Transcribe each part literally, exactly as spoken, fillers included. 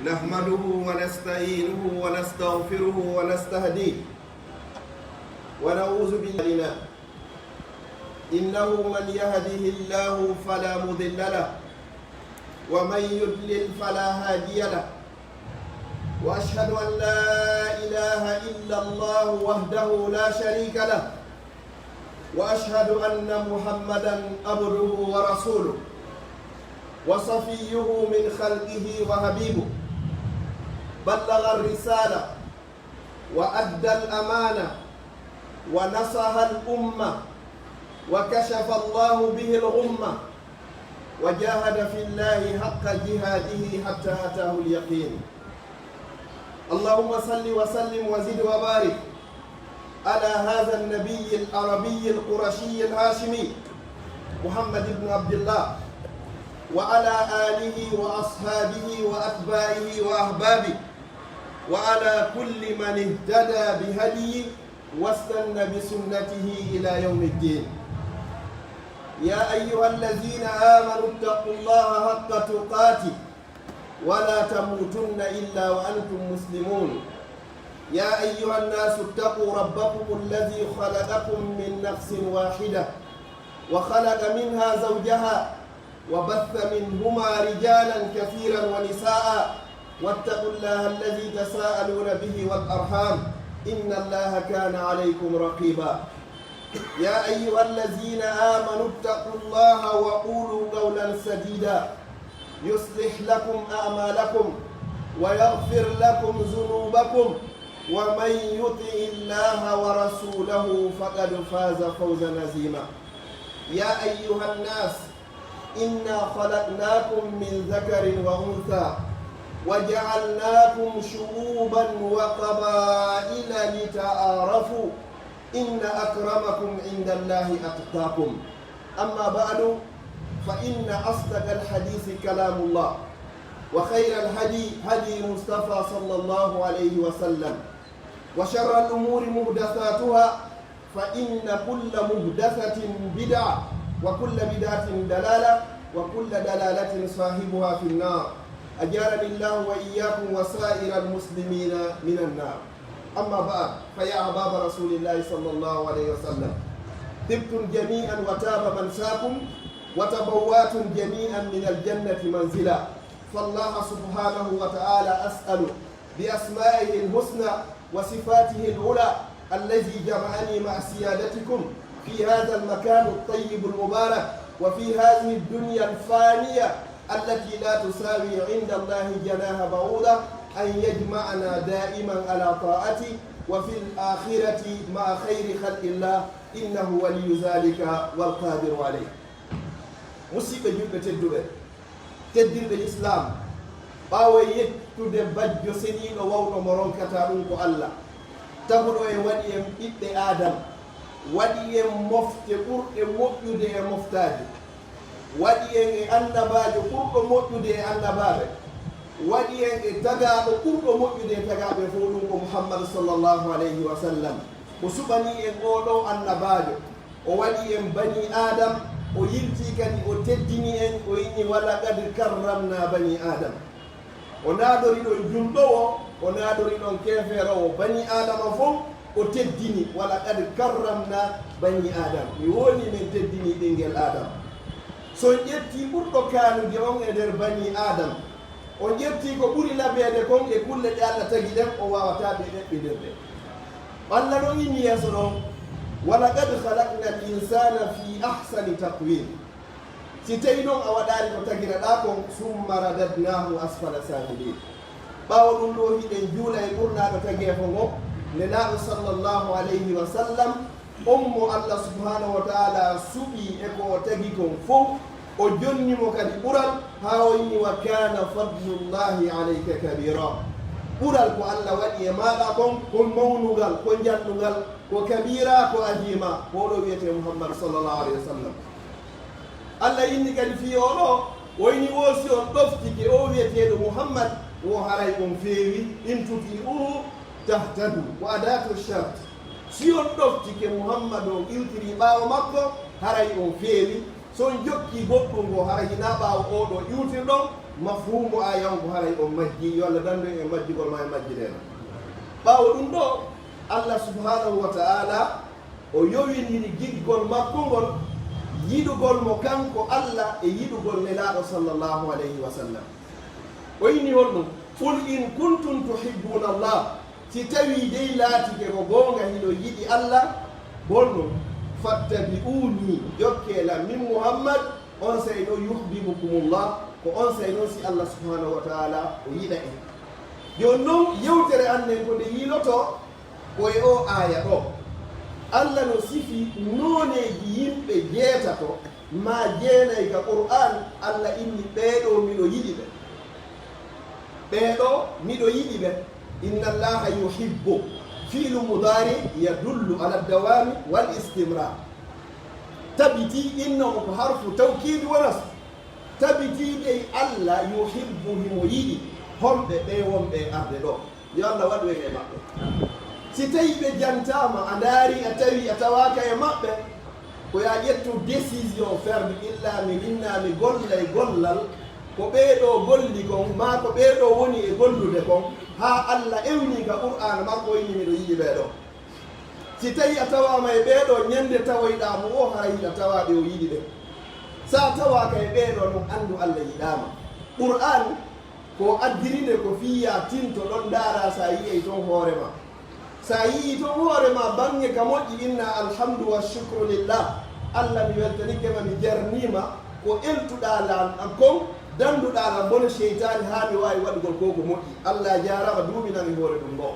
نحمده ونستعينه ونستغفره ونستهديه ونعوذ بالله. إنه من يهده الله فلا مضل له، ومن يضلل فلا هادي له. وأشهد أن لا إله إلا الله وحده لا شريك له، وأشهد أن محمدا عبده ورسوله، وصفيه من خلقه وحبيبه، بلغ الرسالة وأدى الأمانة ونصح الأمة وكشف الله به الغمة وجاهد في الله حق جهاده حتى أتاه اليقين. اللهم صل وسلم وزد وبارك على هذا النبي العربي القرشي الهاشمي محمد بن عبد الله، وعلى آله وأصحابه وأتباعه وأحبابه، وعلى كل من اهتدى بهديه واستن بسنته إلى يوم الدين. يا أيها الذين آمنوا اتقوا الله حق تقاته ولا تموتن إلا وأنتم مسلمون. يا أيها الناس اتقوا ربكم الذي خلقكم من نفس واحدة وخلق منها زوجها وبث منهما رجالا كثيرا ونساء، واتقوا الله الذي تساءلون به والأرحام، إن الله كان عليكم رقيبا. يا أيها الذين آمنوا اتقوا الله وقولوا قولا سديدا يصلح لكم أعمالكم ويغفر لكم ذنوبكم، ومن يطع الله ورسوله فقد فاز فوزا عظيما. يا أيها الناس إنا خلقناكم من ذكر وأنثى وجعلناكم شعوبا وقبائل لتعارفوا إن أكرمكم عند الله أتقاكم. أما بعد، فإن أصدق الحديث كلام الله، وخير الهدي هدي مصطفى صلى الله عليه وسلم، وشر الأمور محدثاتها، فإن كل محدثة بدعة، وكل بدعة ضلالة، وكل ضلالة صاحبها في النار. أجارني الله وإياكم وسائر المسلمين من النار. أما بعد، فيا أحباب رسول الله صلى الله عليه وسلم، طبتم جميعا وطاب ممشاكم، وتبوأتم جميعا من الجنة منزلا. فالله سبحانه وتعالى أسأل بأسمائه الحسنى وصفاته العلى الذي جمعني مع سيادتكم في هذا المكان الطيب المبارك وفي هذه الدنيا الفانية التي لا تساوي عند الله جناح بعوضة أن يجمعنا دائما على طاعته وفي الآخرة مع خير خلق الله، إنه ولي ذلك والقادر عليه. Musidɓe julɓe tedduɓe, teddirɓe Lislaam, ɓaawo e yettude bajjo seniiɗo wawɗo mo ronkataa ɗum ko Alla, taguɗo en waɗi en ɓiɓɓe Aadam, waɗi en mofte ɓurɗe moƴƴude e moftaaji, waɗi en e annabaajo ɓurɗo moƴƴude e annabaaɓe, waɗi en e tagaaɗo ɓurɗo moƴƴude e tagaaɓe fof, ɗum ko Muhammadu sallallahu alayhi wa sallam. O suɓanii en oo ɗoo annabaajo, o waɗi en banii Aadam, o yiltii kadi, o teddini en, o inni: "Wa laqad karramnaa banii Aadam." O naadori ɗon julɗo o, o naadori ɗon keefeero o, banii Aadama fof o teddini, "Wa laqad karramnaa banii Aadam." Mi woni min teddini ɓinngel Aadam. So on ƴettii ɓurɗo kaanude on e nder banii Aadam, on ƴettii ko ɓuri labeede kon e kulle ɗe Alla tagi ɗen, o waawataa ɓe eɓɓindirde. Alla ɗon inni yeeso ɗon: "Wa laqad khalaqnal insaana fii ahsani taqwiim." Si tawii non a waɗaali ko tagiraɗaa kon, "summa radadnaahu asfala saafiliin." Ɓaawo ɗum ɗoo, hiɗen juula e ɓurnaaɗo tageefo ngo, Nelaaɗo sallallahu alayhi wa sallam, on mo Alla subhaanahu wa ta'aala suɓii e ko o tagi kon fow, o jonni mo kadi ɓural, haa o inni: "Wa kaana fadlullaahi alayka kabiira." Ɓural ko Alla waɗi e maaɗa kon, ko mawnungal, ko njannungal, ko kabiira, ko aziima, ko oɗo wiyetee Muhammad sallallahu alayhi wa sallam. Alla inni kadi fii oo ɗoo, o inni wo si on ɗoftike oo wiyeteeɗo Muhammad, wo haray on feewi, "in tuti'uuhu tahtadu." Ko adaatu shart. Si on ɗoftike Muhammad, on iwtirii ɓaawo makko, haray on feewi. So on jokkii goɗɗum ngo, hara hinaa ɓaawo oo ɗoo iwtirɗon, Mafhuumu aaya on ko haray on majjii, yo Allah dandu en e majjugol ma e majjiree ma. Ɓaawo ɗum ɗoo, Allah subhaanahu wa ta'aala o yowindini giggol makko ngol, yiɗugol mo kanko Allah e yiɗugol Nelaaɗo sallallahu alayhi wa sallam. O inni honɗum? "Qul in kuntum tuhibbuuna Allah." Si tawii dey laatike ko goonga hiɗo yiɗi Allah, honɗum? "Fattabi'uuni", jokkee lan min Muhammad, onsay non "yuhbibkumullah", ko onsay non si Allah subhaanahu wa ta'aala o yiɗa en. Jooni non, yewtere an nden ko nde yiilotoo ko e oo aaya ɗoo. Allah no sifi nooneeji yimɓe jeetato maa jeenay ka Qur'aan, Allah inni, "Ɓee ɗoo miɗo yiɗi ɓe." Ɓee ɗoo miɗo yiɗi ɓe. "Inna Allaha yuhibbu", fiilu mudaari yadullu ala dawaami wal istimraar. Tabitii, inna on ko harfu tawkiidi wa nasb. Tabitii dey Allah yuhibbu, himo yiɗi. Homɓe? Ɓee wonɓe e arde ɗoo. Yo Allah waɗu en e maɓɓe. Si tawii ɓe jantaama, a ndaari, a tawi, a tawaaka e maɓɓe, ko yo a ƴettu décision ferme, illa mi winna mi golla e gollal ko ɓee ɗoo golli kon, maa ko ɓee ɗoo woni e gollude kon, haa Allah ewnii ka Qur'aana makko, o inni, "Miɗo yiɗi ɓee ɗoo." Si tawii a tawaama e ɓee ɗoo, ñande tawoyɗaa mo oo, haray hiɗa tawaa ɓe o yiɗi ɓe. Si a tawaaka e ɓee ɗoo non, anndu Allah yiɗaa ma. Qur'aan ko addiri nde ko fii yo a tinto ɗon ndaaraa, si a yi'ay ton hoore maa. Si a yi'ii ton hoore maa baŋŋe ka moƴƴi, inna alhamdu wa shukru lillah. Allah, mi weltanike ma, mi jarnii ma ko eltuɗaa lan kon, dannduɗaa lan bone seytaani haa mi waawi waɗugol ko ko moƴƴi. Allah jaaraama, duuminam e hoore ɗum ɗoo.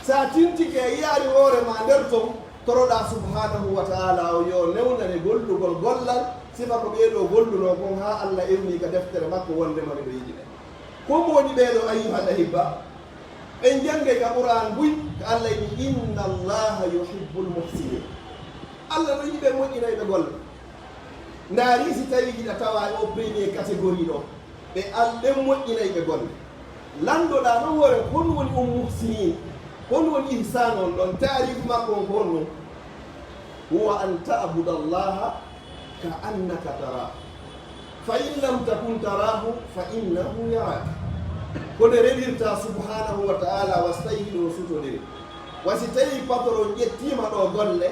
Si a tintike a yi'aali hoore maa nder ton, toroɗaa subhaanahu wa ta'aala o yo newnane gollugol gollal sifa ko ɓee ɗoo gollunoo kon, haa Allah ewnii ka deftere makko wonndema miɗo yiɗi ɓe. Ko mo woni ɓee ɗoo, ayyuhal ahibba? En janngay ka Qur'aan buy, ka Allah inni, "Inna Allaha yuhibbul muhsinin." Allah no yiɗi ɓe moƴƴinayɓe golle. Ndaari, si tawii hiɗa tawaa e oo premier catégorie ɗoo, ɓe al-, ɓen moƴƴinayɓe golle. Lanndoɗaa non hoore, honɗum woni on muhsinin? Honɗum woni ihsaan on ɗon? Taarifu makko on ko honɗum? "Huwa an ta'buda Allaha ka annaka taraahu, fa in lam takun taraahu, fa innahu yaraak." Ko nde rewirtaa subhaanahu wa ta'aala, wa si tawii hiɗon sutondiri. Wa si tawii patron ƴettiima ɗoo golle,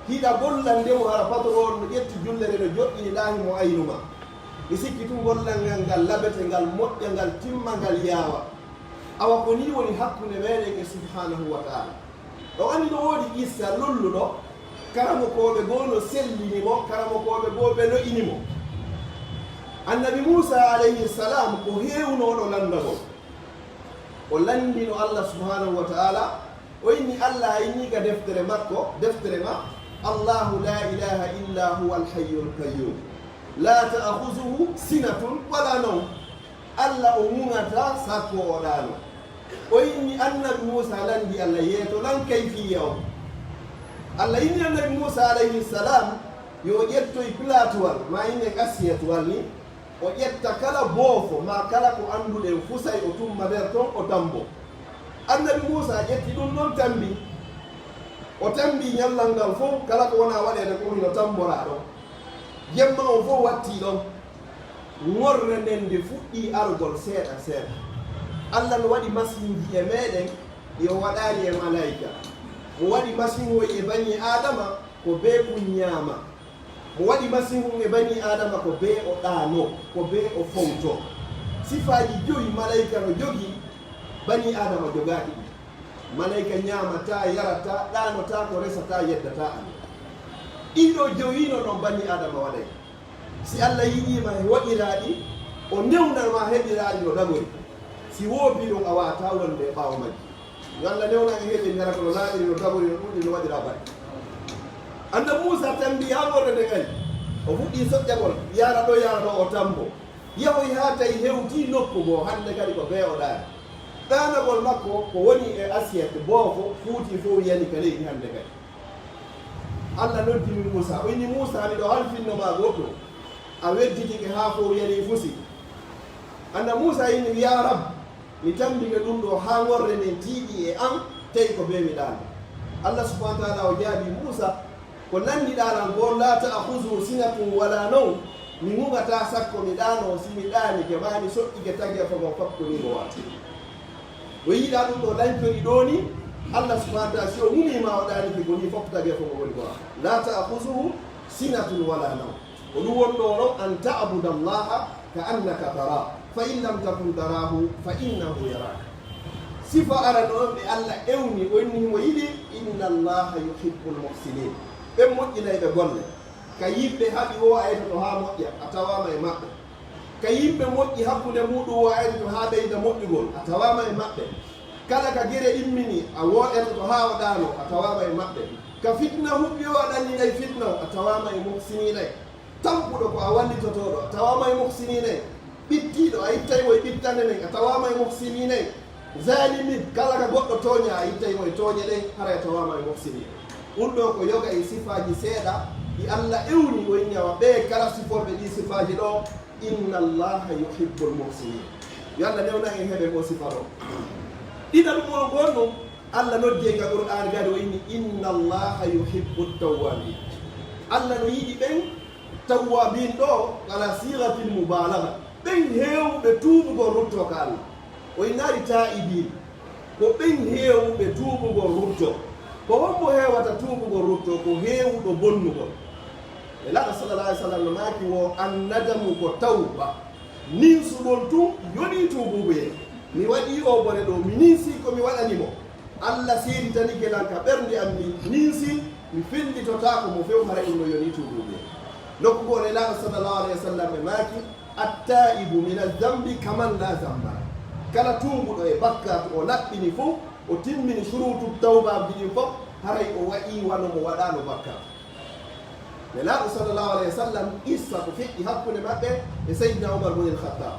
hiɗa gollande mo, hara patron on no ƴetti jullere, no joɗɗini ɗaa, himo aynu maa. Mi sikki tun gollal ngal, ngal labete, ngal moƴƴa, ngal timma, ngal yaawa. Awa ko nii woni hakkunde meɗen e subhaanahu wa ta'aala. On anndi no woodi qissa lolluɗo, karamokooɓe goo no sellini mo, karamokooɓe goo ɓe lo'ini mo. Annabi Muusaa alayhi salaam ko heewunooɗo lanndagol. O lanndino Allah subhaanahu wa ta'aala, o inni Allah a inni ka deftere makko, deftere ma, "Allahu la ilaha illa huwa al-hayyul qayyum. La ta'khuzuhu sinatun wala nawm." Allah o muŋataa sakko o ɗaano. O inni Annabi Muusaa lanndi Allah, yeeto lan kayfiyya on. Allah inni Annabi Muusaa alayhi salaam yo o ƴettoy plateau wal, maa innen assiette wal ni, o ƴetta kala boofo maa kala ko annduɗen fusay, o tumma nder ton, o tambo. Annabi Muusaa ƴetti ɗum ɗon, tambi. O tambi ñallal ngal fow, kala ko wonaa waɗeede ko hino tamboraa ɗon. Jemma on fow wattii ɗon. Ŋorre nden nde fuɗɗii argol seeɗa seeɗa. Allah no waɗi masinji e meɗen, ɗi o waɗaali e malaayika. Mo waɗi masin on e banii Aadama ko bee kun ñaama. Mo waɗi masin on e banii Aadama ko bee o ɗaano, ko bee o fowto. Sifaaji jowi malaayika no jogii, banii Aadama jogaaki ɗi. Malaayika ñaamataa, yarataa, ɗaanotaako, resataa, yeddataa Allah. Ɗii ɗoo jowi non banii Aadama waɗay. Si Allah yiɗii ma waɗiraa ɗi, o newnan ma heɓiraa ɗi no dagori. Si woopi ɗum, a waawataa wonde e ɓaawo majji. Yo Allah newnan en heɓen hara ko no laaɓiri, no dagori, no ɗuuɗi, no waɗiraa baɗi. Annabi Muusaa tambi haa ŋorre nden ari. O fuɗɗii soƴƴagol, yaara ɗo, yaara ɗo, o tambo. Yahoy haa tawi hewtii nokku goo, hannde kadi ko bee o ɗaani. Ɗaanagol makko ko woni e assiette, boofo, fuuti fow yani ka leydi hannde kadi. Allah noddi min Muusaa. O inni, "Muusaa, miɗo halfinno ma goɗɗo." A wedditike haa fow yanii fusi. Annabi Muusaa inni, "Yaa Rab, mi tambike ɗum ɗoo haa ŋorre nden tiiɗi e an, tawi ko bee mi ɗaani." Allah subhaanahu wa ta'aala o jaabii Muusaa, "Ko lanndiɗaa lan kon, laa ta'khuzuhu sinatun wa laa nawm, Mi muŋataa sakko mi ɗaanoo, si mi ɗaanike maa mi soƴƴike tageefo ngon, fof ko nii mo waɗata. O yiɗaa ɗum ɗo lancori ɗoo nii, Allah subhaanahu wa ta'aalaa, si o mumii ma o ɗaanike ko nii, fof tageefo ngo woni ko. Laa ta'khuzuhu sinatun wa laa nawm. Ko ɗum woni ɗoo non, an ta'buda Allaha ka annaka taraahu, fa in lam takun taraahu, fa innahu yaraak. Sifa arano on ɓe Allah ewni, o inni himo yiɗi, inna Allaha yuhibbul muhsinin. Ɓen moƴƴinayɓe golle. Ka yimɓe haɓi o aytoto haa moƴƴa, a tawaama e maɓɓe. Ka yimɓe moƴƴi hakkunde muɗum o aytoto haa ɓeyda moƴƴugol, a tawaama e maɓɓe. Kala ka gere immini, a wo-, etoto haa o ɗaanoo, a tawaama e maɓɓe. Ka fitna huɓɓi o a ɗanninay fitna o, a tawaama e muhsiniinay. Tampuɗo ko a wallitotooɗo, a tawaama e muhsiniinay. Ɓittiiɗo, a ittay mo e ɓittane nden, a tawaama e muhsiniinay. Zaalimi, kala ka goɗɗo tooña, a ittay mo e tooñe ɗen, haray a tawaama e muhsiniinay. Ɗum ɗoo ko yoga e sifaaji seeɗa ɗi Allah ewni, o inni awa ɓee kala siforɓe ɗii sifaaji ɗoo, inna Allaha yuhibbul muhsinin. Yo Allah newnan en heɓen oo sifa ɗoo. Ɗiɗaɓo mo won ɗum, Allah noddi en ka Qur'aani kadi, o inni, inna Allaha yuhibbut tawwabin. Allah no yiɗi ɓen tawwabin ɗoo, ala sigatil mubalagha. Ɓen heewuɓe tuubugol ruttoo ka Allah. O innaali taa'ibin. Ko ɓen heewuɓe tuubugol ruttoo. Ko hombo heewata tuubugol ruttoo? Ko heewuɗo bonnugol. Nelaaɗo sallallahu alaihi wasallam no maaki wo, an nadamu ko tawba. Ninsugol tun yonii tuubuubuyee. Mi waɗii oo bone ɗoo, mi ninsii ko mi waɗani mo. Allah seeditanike lan ka ɓernde an, mi ninsii, mi fellitotaako mo few, haray ɗum no yonii tuubuubuyee. Nokku goo Nelaaɗo sallallahu alaihi wasallam ɓe maaki, at-taibu mina zambi kaman la zamba lah. Kala tuubuɗo e bakkaatu, o laɓɓini fow, o timmini shuruutu tawbaaji ɗin fow, haray o wa'ii wano mo waɗaano bakkaatu. Nelaaɗo sallallahu alaihi wasallam, qissa ko feƴƴi hakkunde maɓɓe e Sayyidina Umar bin al-Khattab.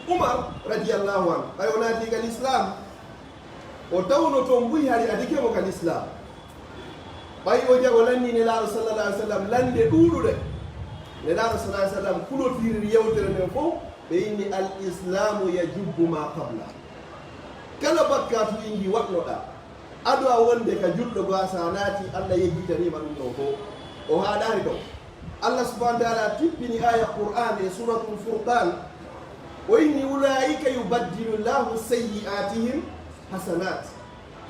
Umar radiyallahu anhu, ɓay o naatii ka Lislaam, o tawno ton buy hari adike mo ka Lislaam. Ɓay o jaɓo lanni Nelaaɗo sallallahu alaihi wasallam lande ɗuuɗuɗe. Nelaaɗo sallallahu alaihi wasallam kulotiriri yewtere nden fow, ɓe inni, al islamu yajubbu ma qabla. Kala bakkaatu ingi waɗnoɗaa, ado a wonde ka julɗo goo, a sa naati, Allah yejjitanii ma ɗum ɗon fow. O haaɗaali ɗon. Allah subhanahu wa ta'ala tippini aya Qur'an e Suratul Furqan, o inni, ulaika yubaddilu Allahu sayyi'atihim hasanat.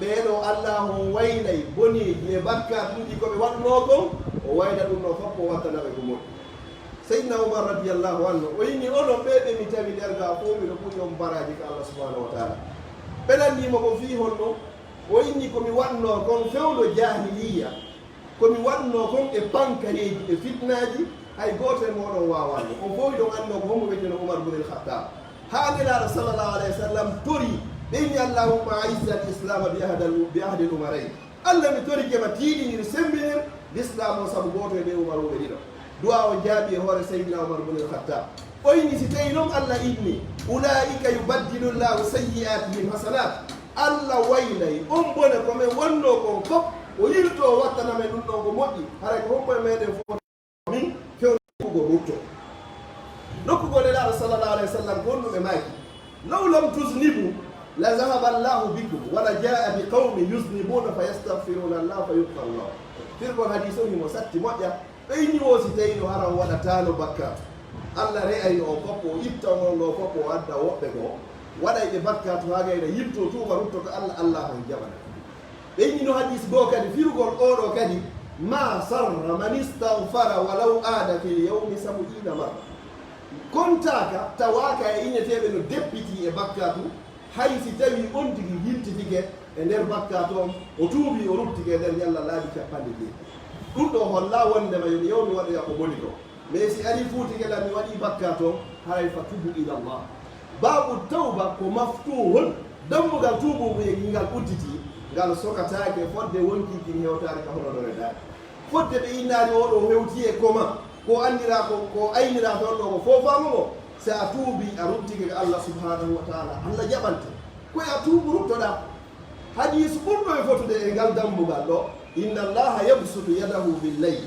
Ɓee ɗoo, Allaahu on waylay boneeji e bakkaatuuji ko ɓe waɗnoo kon, o wayla ɗum ɗoo fow, o wattana ɓe ko moƴƴi. Seydina Umar radiyallaahu anhu, o inni, onon ɓee ɓe mi tawi nder gaa fow, miɗo ɓuri on baraaji ka Allah subhaanahu wa taala. Ɓe lanndii mo ko fii honno? O inni, ko mi waɗnoo kon fewndo jaahiliyya. Ko mi waɗnoo kon e pankareeji, e fitnaaji, hay gooto e mooɗon waawaani. On fow hiɗon anndi ko hombo wi'etenoo Umar bun el Khattab. Haa Nelaaɗo sallallahu alayhi wa sallam torii, ɓe inni, "Allahumma a'izz al islama bi ahdi al, bi ahdi al umarayn." Allah, mi torike ma, tiiɗinir, semmbinir Lislaam on sabu gooto e ɓee umaruuɓe ɗiɗo. Du'aa on jaabii e hoore Seydina Umar bun el Khattab. O inni, si tawii non Allah inni, "Ulaa'ika yubaddilu Llahu sayyi'aatihim hasanat." Allah waylay on bone ko men wonnoo kon fow, o yiltoo, o wattana men ɗum ɗon ko moƴƴi. Haray ko hombo e meɗen fow min fewndo ko rutto? Nokku goo Nelaaɗo sallallahu alayhi wa sallam ko honɗum ɓe maaki, "Law lam tuznibu la zahaba Allahu bikum wa la jaa bi qawmin yuznibuna fa yastaghfiruna Allah fa yughfaru lahum." Firgol hadiis on himo satti moƴƴa. Ɓe inni, wo si tawii no hara on waɗataano bakkaatu, Allah re'ayno on fow, o itta on ɗoo fow, o adda woɓɓe goo, waɗayɓe bakkaatu haa gayna, yiltoo, tuuba, ruttoo ka Allah, Allah on jaɓana. Ɓe inni no hadiis goo kadi, firugol oo ɗoo kadi, "Ma sarra man istaghfara walaw aada fil yawmi sab'iina marra." Kontaaka, tawaaka e ineteeɓe no deppitii e bakkaatu, hay si tawii on tigi yiltitike e nder bakkaatu on, o tuubii, o ruttike e nder ñalla laabi cappanɗe jeeɗiɗi. Ɗum ɗoo hollaa wonndema yo mi yaw mi waɗoya ko boni kon. Mais si arii fuutike lan mi waɗii bakkaatu on, haray fa tubu ila Allah. Baabu tawba ko maftuuhun, dammugal tuubuubuyee ngal udditii, ngal sokataake fodde wonkii kin hewtaade ka hono no redaani. Fodde ɓe innaali oo ɗoo hewtii e koma, ko anndiraa ko, ko ayniraa ton ɗoo ko foofaamu mo. Si a tuubii, a ruttike ka Allah subhaanahu wa taala, Allah jaɓante. Ko e a tuubu ruttoɗaa. Hadiisu ɓurɗo e fotude e ngal dambugal ɗoo, "Inna Allaha yabsutu yadahu bil layl."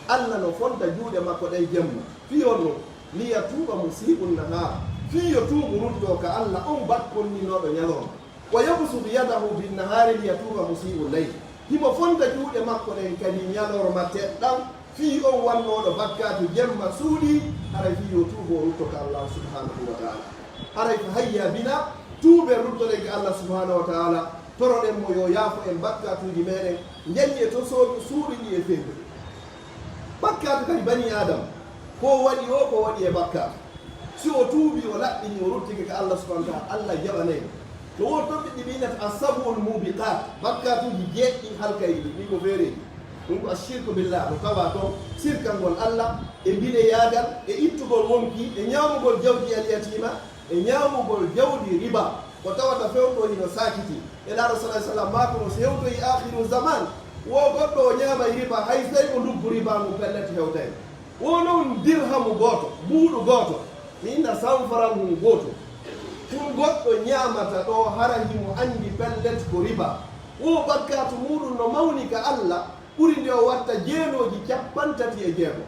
Allah no fonta juuɗe makko ɗen jemma. Fii honɗum? "Li yatuuba musii'u nahaar." Fii yo tuubu rutto ka Allah on bakkonninooɗo ñalorma. "Wa yabsutu yadahu bin nahaari li yatuuba musii'u layl." Himo fonta juuɗe makko ɗen kadi ñalorma teɗɗan, Fii on wannooɗo bakkaatu jemma suuɗii, haray fii yo tuubo o rutto ka Allah subhanahu wa ta'ala. Haray fa hayya bina, tuuben ruttoɗen ka Allah subhanahu wa ta'ala, toroɗen mo yo yaafo en bakkaatuuji meɗen, njanyi e to soodu suuɗi ɗi e feeñude. Bakkaatu kadi bani Adam, ko waɗi o, ko waɗi e bakkaatu. Si o tuubi, o laɓɓini, o ruttike ka Allah subhanahu wa ta'ala, Allah jaɓanay mo. No won ton ɓiɗɗi ɓe innata as-sab'ul mubiqat, bakkaatuuji jeeɗɗi halkayɗi, ɗi ko feereeji. Ɗum ko ashirku billah, no tawa ton sirkangol Allah, e mbileyaagal, e ittugol wonki, e ñaamugol jawdi al-yatiima, e ñaamugol jawdi riba, ko tawata fewndo hino saakiti. E Nulaaɗo sallallahu alaihi wasallam maaki no, si hewtoyi aakhiru zaman, wo goɗɗo o ñaamay riba, hay so tawi o nduggu riba ngun pellet hewtay. Wo non dirhamu gooto, mbuuɗu gooto, mi inna sanfaran ngun gootu, ɗum goɗɗo ñaamata ɗo hara himo anndi pellet ko riba. Wo bakkaatu muuɗum no mawni ka Allah, ɓuri nde o watta jeenooji cappanɗe tati e jeego.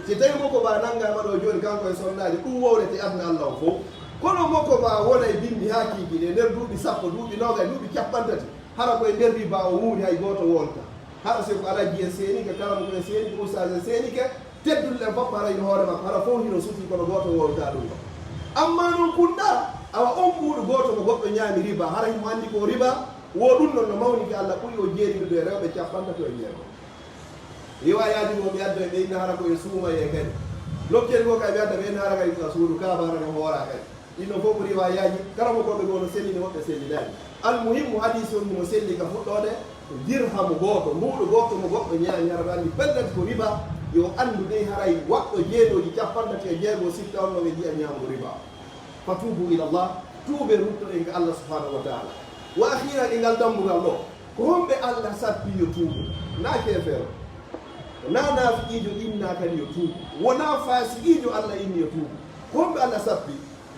Si tawi mokobaa nanngaama ɗo jooni, kanko e sonnaajo, ɗum wowlete aduna Allah on fow. Kono mokobaa wonay binndi haa kiikiiɗe, nder duuɓi sappo, duuɓi noogay, duuɓi cappanɗe tati, hara ko e nder riba o wuuri, hay gooto wowlataa. Hara si ko Alhaji en seenike, karamoko en seenike, ustaas en seenike, teddunɗe ɗen fof hara hino hoore makko, hara fof hino sutii, kono gooto wowlataa ɗum ɗon. Ammaa non kunɗaa, awa on mbuuɗu gooto mo goɗɗo ñaami riba, hara himo anndi ko riba, wo ɗum ɗon no mawniki Allah, ɓuri o jeeridude e rewɓe cappanɗe tati e jeego. Riwaayaaji goo ɓe adda ɓe inna hara ko e suumayee kadi. Lokkere goo kay ɓe adda ɓe inna hara kay ko suudu Kaaba hara no hooraa kadi. Ɗin ɗon fof ko riwaayaaji, karamokooɓe goo no sellini, woɓɓe sellinaani. Almuhimmu, hadiisi on himo selli ka fuɗɗoode, dirhamu gooto, mbuuɗu gooto mo goɗɗo ñaami, hara ɓe anndi pellet ko riba, yo anndu dey haray waɗɗo jeenooji cappanɗe tati e jeego, sitta on no ɓe njiya ñaamugo riba. Fatuubu ilallah, tuuben ruttoɗen ka Allah subhanahu wa ta'ala. Wa akhiran, e ngal dambugal ɗo, ko homɓe Allah sappi yo tuubu? Na keefeero, na naafiqiijo inna kadi yo tuubu, wona faasiqiijo Allah inni yo tuubu. Ko homɓe Allah sappi?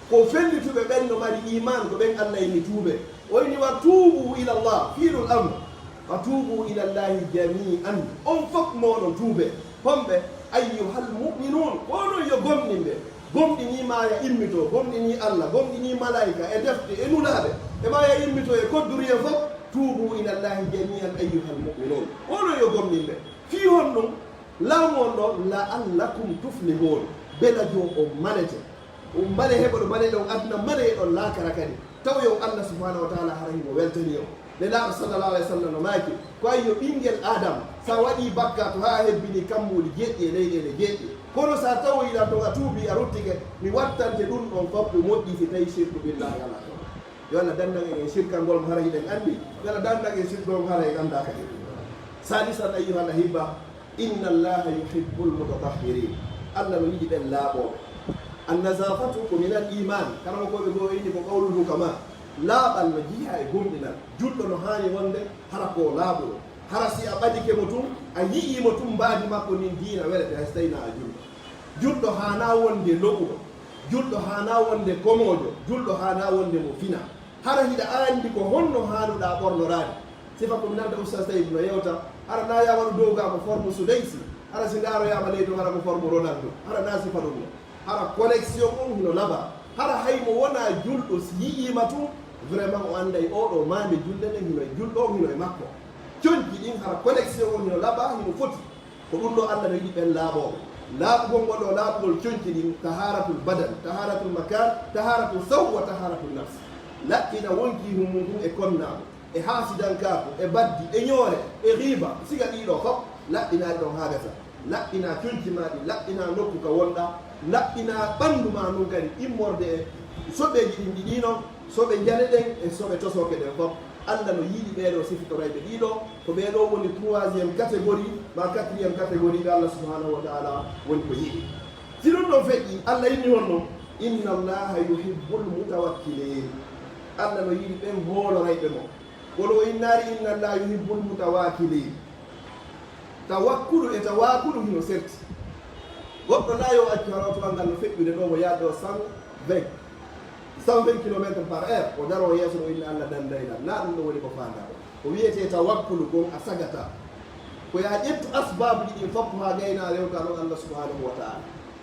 Ko fellituɓe ɓen no mari iimaan, ko ɓen Allah inni tuubee. O inni, "Wa tuubu ilallah", fiilul amr. "Wa tuubu ilallahi jami'an." On fof mooɗon tuubee. Homɓe? "Ayyuhal mu'minuun." Ko onon yo gomɗinɓe. Gomɗinii maaya immitoo, gomɗinii Allah, gomɗinii malaa'ika, e defte, e nulaaɓe, e maaya immitoo, e kodduri en fof. "Tuubu ilallahi jami'an ayyuhal mu'minuun." Ko onon yo gomɗinɓe. Fii honɗum? Laamu on ɗo, "La'allakum tuflihuun." Belajo on malete. On male heɓoɗo male ɗon aduna, male e ɗon laakara kadi. Taw yo Allah subhanahu wa ta'ala hara himo weltani on. Nelaaɗo sallallahu alaihi wasallam no maaki, ko ay yo ɓinngel Aadama, sa waɗii bakkaatu haa a hebbini kammuuli jeeɗiɗi e leyɗeele jeeɗiɗi, kono sa tawoyi lan ton a tuubii a ruttike, mi wattante ɗum ɗon fof ko moƴƴi si tawi shirku billahi alaa ton. Yo Allah dandan en e shirkangol mo hara hiɗen anndi, yo Allah dandan en shirkangol mo hara en anndaa kadi. Salisan ayyuhal ahibba, "Inna Allaha yuhibbul mutatahhirin." Allah no yiɗi ɓen laaɓooɓe. An-nazafatu ko minal iman. Karamokooɓe goo inni ko qawlul hukama. Laaɓal no jeyaa e gomɗinal. Julɗo no haani wonde hara ko laaɓuɗo. Hara si a ɓadike mo tun, a yi'ii mo tun, mbaadi makko ndin diina welete, hay so tawii na a julɗo. Julɗo haanaa wonde lo'uɗo. Julɗo haanaa wonde komoojo. Julɗo haanaa wonde mo fina. Hara hiɗa anndi ko honno haanuɗaa ɓornoraade? Sifa ko mi nanta Ustaz Tayyib no yewta. Hara na ya waɗu dow ga ko forme Sudaysi. Hara si ndaaroyaama leydi o, hara ko forme Ronaldo. Hara na sifa ɗum no. Hara collection on hino laba. Hara hay mo wonaa julɗo, si yi'ii ma tun, vraiment o annday oo ɗoo maande julde nden hino e julɗo on, hino e makko. Conci ɗin, hara collection on hino laba, hino foti. Ko ɗum ɗoo Allah no yiɗi ɓen laaɓooɓe. Laaɓugol ngol ɗoo laaɓugol conci ɗin, taharatul badan, taharatul makan, taharatul sawb wa taharatul nafs. Laɓɓina wonkii hun mun kun e konnaagu, e haasidankaaku, e baddi, e ñoore, e ghiiba, siga ɗii ɗoo fof, laɓɓinaa ɗi ɗon haa gasa. Laɓɓinaa conci maa ɗin, laɓɓinaa nokku ka wonɗaa, laɓɓinaa ɓanndu maa ndun kadi, immorde e soɓeeji ɗin ɗiɗi non, soɓe njane ɗen e soɓe tosooke ɗen fof. Allah no yiɗi ɓee ɗoo sifitorayɓe ɗii ɗoo, ko ɓee ɗoo woni troisième catégorie, maa quatrième catégorie ɓe Allah subhanahu wa ta'ala woni ko yiɗi. Si ɗum ɗon feƴƴii, Allah inni honno, "Inna Allaha yuhibbul mutawakkilin." Allah no yiɗi ɓen hoolorayɓe mo. Kono o innaali, "Inna Allaha yuhibbul mutawakkilin." Tawakkulu e tawaakulu hino serti. Goɗɗo na yo accu hara oto ngal no feƴƴude ɗoo, mo yaade ɗoo cent vingt, cent vingt kilomètres par heure, o daroo yeeso ɗoo, inna Allah danday lan. Na ɗum ɗoo woni ko faandaa ɗoo. Ko wiyetee tawakkulu kon a sagata. Ko yo a ƴettu asbaabuji ɗin fof haa gaynaa rewta ɗon Allah subhanahu wa ta'ala.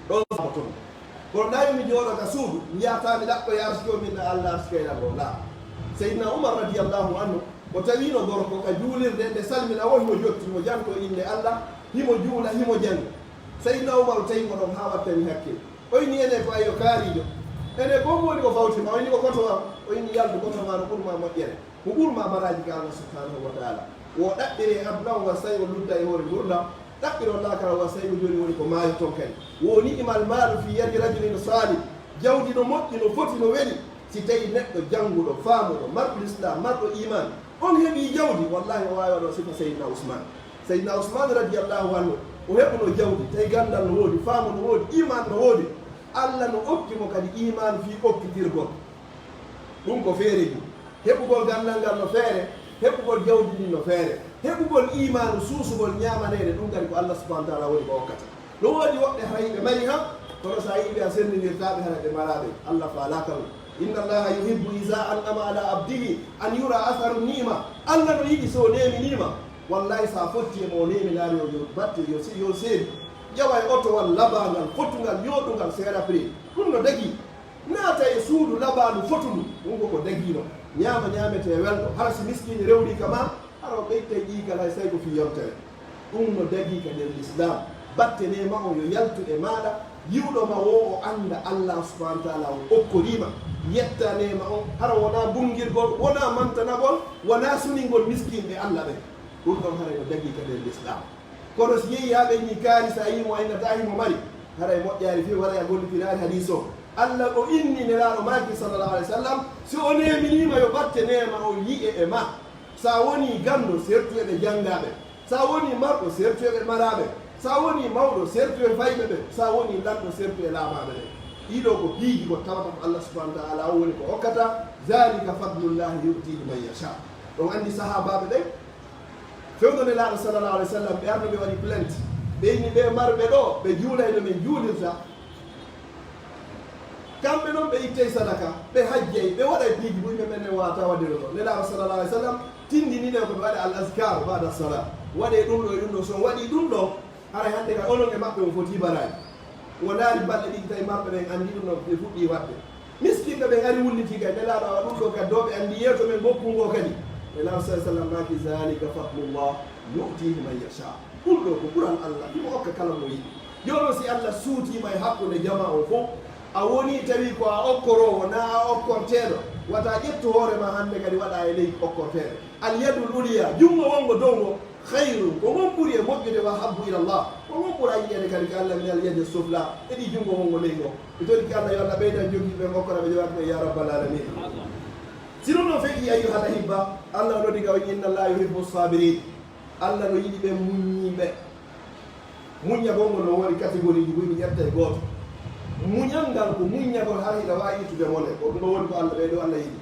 Ɗon saboton. Kono na yo mi jooɗo ka suudu, mi yaha mi ɗaɓɓoya arsike o, min na Allah arsikay lan ɗoo. La. Seydina Umar radiyallahu anhu, o tawiino gorko ka juulirde, nde salmina o himo jotti, himo jantoo innde Allah, Himo juula, himo jannga. Seydina Umaru tawi mo ɗon haa wattani hakkil. O inni ene ko ayyo kaariijo. Ene ko mo woni ko fawti ma? O inni ko koto am. O inni yaltu koto ma no ɓuri ma moƴƴere. Mo ɓuri ma baraaji ka Allah subhanahu wa ta'ala. Wo ɗaɓɓire aduna o wa sey o ludda e hoore ngurndan. Ɗaɓɓiro laakara wa sey o jooni woni ko maayo ton kadi. Wo ni'mal malu fi yadi rajulin salih. Jawdi no moƴƴi, no foti, no weli. Si tawi neɗɗo jannguɗo, faamuɗo, marɗo l'islam, marɗo iman, on heɓi jawdi, wallahi o waawi waɗo sifa Seydina Usman. Seydina Usman radiyallahu anhu, o heɓuno jawdi, tawi ganndal no woodi, faamu no woodi, iman no woodi. Allah no okki mo kadi iman fii okkitirgol. Ɗum ko feereeji. Heɓugol ganndal ngal no feere, heɓugol jawdi ndin no feere, heɓugol imaanu suusugol ñaamaneede, ɗum kadi ko Allah subhanahu wa ta'ala woni ko okkata. No woodi woɓɓe haray ɓe mari han, kono so a yi'ii ɓe a senndindirtaa ɓe, haray ɓe maraa ɓe. Allah faalaaka ɗum. Inna Allaha yuhibbu iza an'ama ala abdihi an yura atharu ni'ma. Allah no yiɗi so o neeminii ma. Wallahi, so a fotti e mo o neeminaali o, yo batte, yo se-, yo seedi. Ƴewa e otowal labaangal, fotungal, yooɗungal, seera prix. Ɗum no dagii. Naata e suudu labaandu fotundu, ɗum ko ko dagiino. Ñaama ñaametee welɗo, hara si miskiini rewrii ka ma, hara o ɓeytay ƴiigal hay sey ko fii yontere. Ɗum no dagii ka nder Lislaam. Batte neema on yo yaltu e maaɗa, yi'uɗo ma woo o annda Allah subhanahu wa ta'ala on okkorii ma. Yetta neema on, hara wonaa bunngirgol, wonaa mantanagol, wonaa suningol miskiinɓe Allah ɓen. Ɗum ɗon haray no dagii ka nder Lislaam. Kono si yehii haa ɓe inni kaari, so a yii mo a innataa himo mari, haray moƴƴaali few, haray a gollitiraali hadiis o. Allah o inni Nelaaɗo maaki, sallallahu alaihi wasallam, si o neeminii ma yo ɓatte neema on yi'e e ma. So a wonii ganndo, sertu e ɓe janngaaɓe. So a wonii marɗo, sertu e ɓe maraaɓe. So a wonii mawɗo, sertu e fayɓe ɓe. So a wonii lanɗo, sertu e laamaaɓe ɓe. Ɗii ɗoo ko piiji ko tawata ko Allah subhanahu wa ta'ala o woni ko okkata. Zalika fadlullahi yu'tihi man yasha. On anndi sahaabaaɓe ɓen, fewndo Nelaaɗo sallallahu alaihi wasallam, ɓe arno ɓe waɗi plainte. Ɓe inni ɓe marɓe ɗoo, ɓe juulay no men juulirta. Kamɓe non ɓe ittay sadaka, ɓe hajjay, ɓe waɗay piiji buy men, men waata waɗude ɗoo. Nelaaɗo sallallahu alaihi wasallam tindini ɓe ko ɓe waɗa al azkar ba'da salat. Waɗee ɗum ɗoo e ɗum ɗoo, so on waɗii ɗum ɗoo, haray hannde ka onon e maɓɓe on foti baraji. Wonaali balɗe ɗiɗi tawi marɓe ɓen anndi ɗum ɗoo, ɓe fuɗɗii waɗde. Miskinɓe ɓen ari wullitii kay, Nelaaɗo awa ɗum ɗoo kadi, ɗoo ɓe anndi yeeso men ngoppun ngoo kadi. Nelaaɗo sallallahu alaihi wasallam maaki, "Zalika fadlullah yu'tihi man yasha." Ɗum ɗoo ko ɓural Allah, himo okka kala mo yiɗi. Jooni si Allah suutii ma e hakkunde jamaa on fow, a wonii tawi ko a okkoroowo, naa a okkorteeɗo, wata ƴettu hoore ma hannde kadi waɗaa e ley okkorteeɗo. Al yadul ulya, junngo wonngo dow ngo, khayrun, ko ngon ɓuri e moƴƴude, wa ahabbu ila Allah, ko ngon ɓura yiɗeede kadi ka Allah, min al yadi sufla, e ɗi junngo wonngo ley ngo. Mi torike Allah yo Allah ɓeydan jogiiɓe ɓen okkora ɓe jawaaɓe ɓen ya rabbal alamin. Si ɗum ɗon feƴƴii, ayyuhal ahibba, Allah o noddi ka o wi'i, "Inna Allah yuhibbu sabirin." Allah no yiɗi ɓen muññiiɓe. Muññagol ngol no woodi catégorie ji buy, mi ƴetta e gooto. Muñal ngal ko muññagol hara hiɗa waawi ittude mone, ko ɗum ɗon woni ko Allah, ɓee ɗoo Allah yiɗi.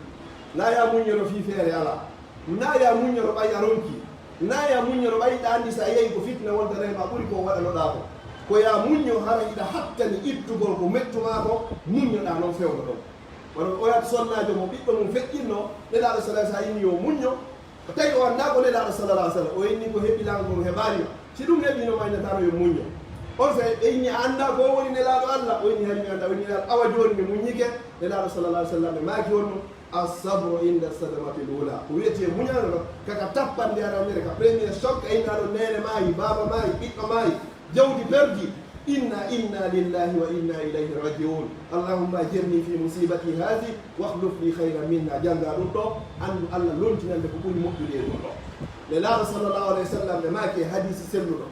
Naa ya muññono fii feere alaa. Naa ya muññono ɓay a ronki. Naa ya muññono ɓay hiɗa anndi so a yehi ko fitna wontanay ma ɓuri ko waɗanoɗaa ko. Ko ya muñño hara hiɗa hattani ittugol ko mettu maa ko, muññoɗaa non fewndo ɗon. Wano oya sonnaajo mo ɓiɗɗo mum feƴƴinno, Nelaaɗo sallallahu alaihi wasallam inni yo muñño, tawi o anndaa ko Nelaaɗo sallallahu alaihi wasallam, o inni ko heɓi lan ko heɓaani ma. Si ɗum heɓiino ma, innataano yo muñño. On saa'i ɓe inni, "A anndaa ko woni Nelaaɗo Allah?" O inni, "Hari mi anndaa." O inni, "Awa jooni mi muññike." Nelaaɗo sallallahu alaihi wasallam ɓe maaki on no, "As-sabru inda sadamatil ula." Ko wiyetee muñal no, kaka tappande aranere, ka premier choc, a innaa ɗo neene maayi, baaba maayi, ɓiɗɗo maayi, jawdi perdi. Inna, inna lillahi wa inna ilayhi raji'un. Allahumma ajirni fi musibati hadhi, wakhluf li khayran minha. Jannga ɗum ɗo, anndu Allah lontinande ko ɓuri moƴƴude e ɗum ɗo. Nelaaɗo sallallahu alaihi wasallam ɓe maaki e hadiisi selluɗo,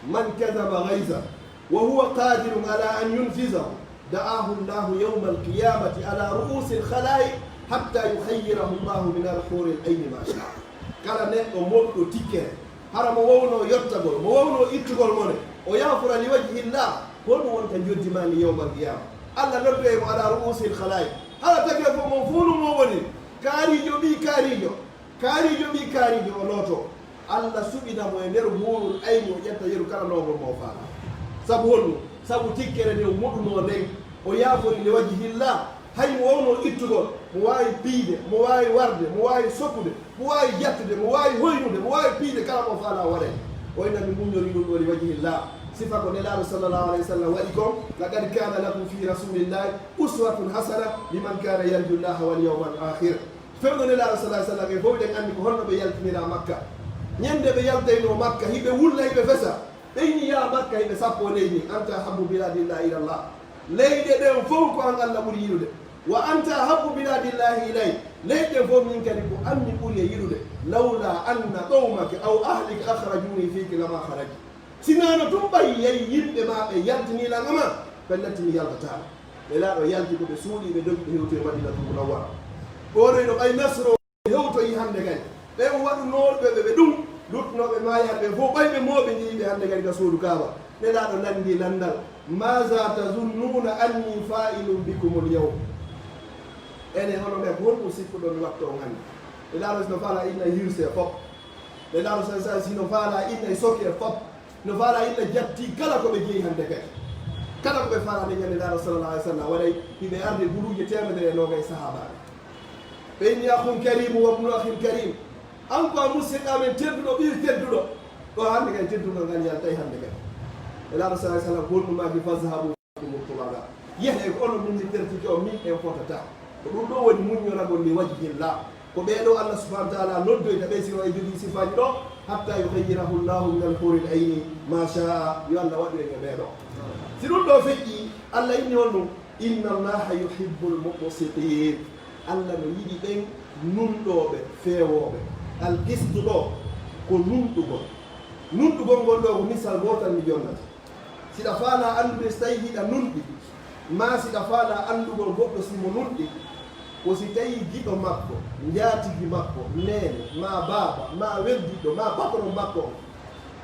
"Man kadhaba ghayzan wa huwa qadirun ala an yunfizahu, da'ahu Allahu yawmal qiyamati ala ru'usil khalaiq hatta yukhayyirahu Allahu min al-huril ayni ma sha'a." Kala neɗɗo moɗɗo tikkere, hara mo wowno yottagol, mo wowno ittugol mone, o yaafura li wajhillah, honɗum wonta njoddi maa ndi yawmal qiyama? Allah noddoye mo ala ru'usil khalaiq. Hara take fof mon fof no mo woni kaariijo ɓii kaariijo, kaariijo ɓii kaariijo o looto. Allah suɓina mo e nder huurul ayni, o ƴetta yeru kala noogol mo o faala. Sabu honɗum? Sabu tikkere nde o moɗunoo nden, o yaafori li wajhillah. Hay mo wowno ittugol, mo waawi piyde, mo waawi warde, mo waawi sokude, mo waawi yattude, mo waawi hoynude, mo waawi piyde, kala mo faala o waɗay. O inna mi muññori ɗum ɗo li wajhillah. Sifa ko Nelaaɗo sallallahu alaihi wasallam waɗi kon, "Laqad kana lakum fi rasulillahi uswatun hasana liman kana yarju Allaha wal yawmal akhir." Fewndo Nelaaɗo sallallahu alaihi wasallam, en fof eɗen anndi ko honno ɓe yaltinira Makka. Ñande ɓe yaltaynoo Makka, hiɓe wulla, hiɓe fesa. Ɓe inni, "Yaa Makka, hiɓe sappo leydi, anta ahabbu biladillah ila Allah." Leyɗe ɗen fow ko an Allah ɓuri yiɗude. "Wa anta ahabbu biladillahi ilay." Leyɗe ɗen fow min kadi ko an mi ɓuri e yiɗude. "Lawla anna qawmaki aw ahliki akhrajuni fiki lama kharajti." Sinaa no tun ɓay yay yimɓe ma ɓe yaltini lan ma, pellet mi yaltataama. Nelaaɗo yalti ko ɓe suuɗii, ɓe dogi, ɓe hewti e Madinatul Munawwara. Ɓooɗoyɗo ɓay nasro hewtoyi hande kadi. Ɓe o waɗunooɓe ɓe, ɓe ɗum, luttunooɓe maayaade ɓe fow, ɓay ɓe mooɓindii ɓe hande kadi ka suudu Kaaba. Nelaaɗo lanndii lanndal, "Maaza tazunnuna anni fa'ilun bikumul yawm?" Enen, onon ɓe, ko honɗum sikkuɗon mi watta on hande? Nelaaɗo sino faalaa inna e hirse fow. Nelaaɗo sa, sa, sino faalaa inna e soke fow. No faalaa inna jatti kala ko ɓe jeyi hande kadi. Kala ko ɓe faalaa nde ñande Nelaaɗo sallallahu alaihi wasallam waɗay, hiɓe arde guluuje teemedere e noogay sahaabaaɓe. Ɓe inni, "Akhun karim wa ibnu akhin karim." An ko a musiɗɗo amen tedduɗo, ɓiy tedduɗo. Ɗo hande kay teddugal ngal yaltay hande kay. Nelaaɗo sallallahu alaihi wasallam ko honɗum maaki, "Fazhabu antumut tulala." Yehee, ko onon min mi tertike on, min en fotataa. Ko ɗum ɗo woni muññoragol li wajhillah. Ko ɓee ɗo Allah subhanahu wa ta'ala noddoyta ɓe, sino e jogii sifaaji ɗo, "Hatta yukhayyirahu Allahu min al-huril ayni ma sha'a." Yo Allah waɗu en e ɓee ɗo. Si ɗum ɗo feƴƴi, Allah inni on ɗum, "Inna Allaha yuhibbul muqsitin." Allah no yiɗi ɓen nunɗooɓe, feewooɓe. Al-qistu ɗo ko nunɗugol. Nunɗugol ngol ɗo ko misal gootal mi jonnata. Siɗa faalaa anndude si tawii hiɗa nunɗi, maa siɗa faalaa anndugol goɗɗo si mo nunɗi, ko si tawii giɗo makko, njaatigi makko, neene, maa baaba, maa weldiɗɗo, maa patron makko on,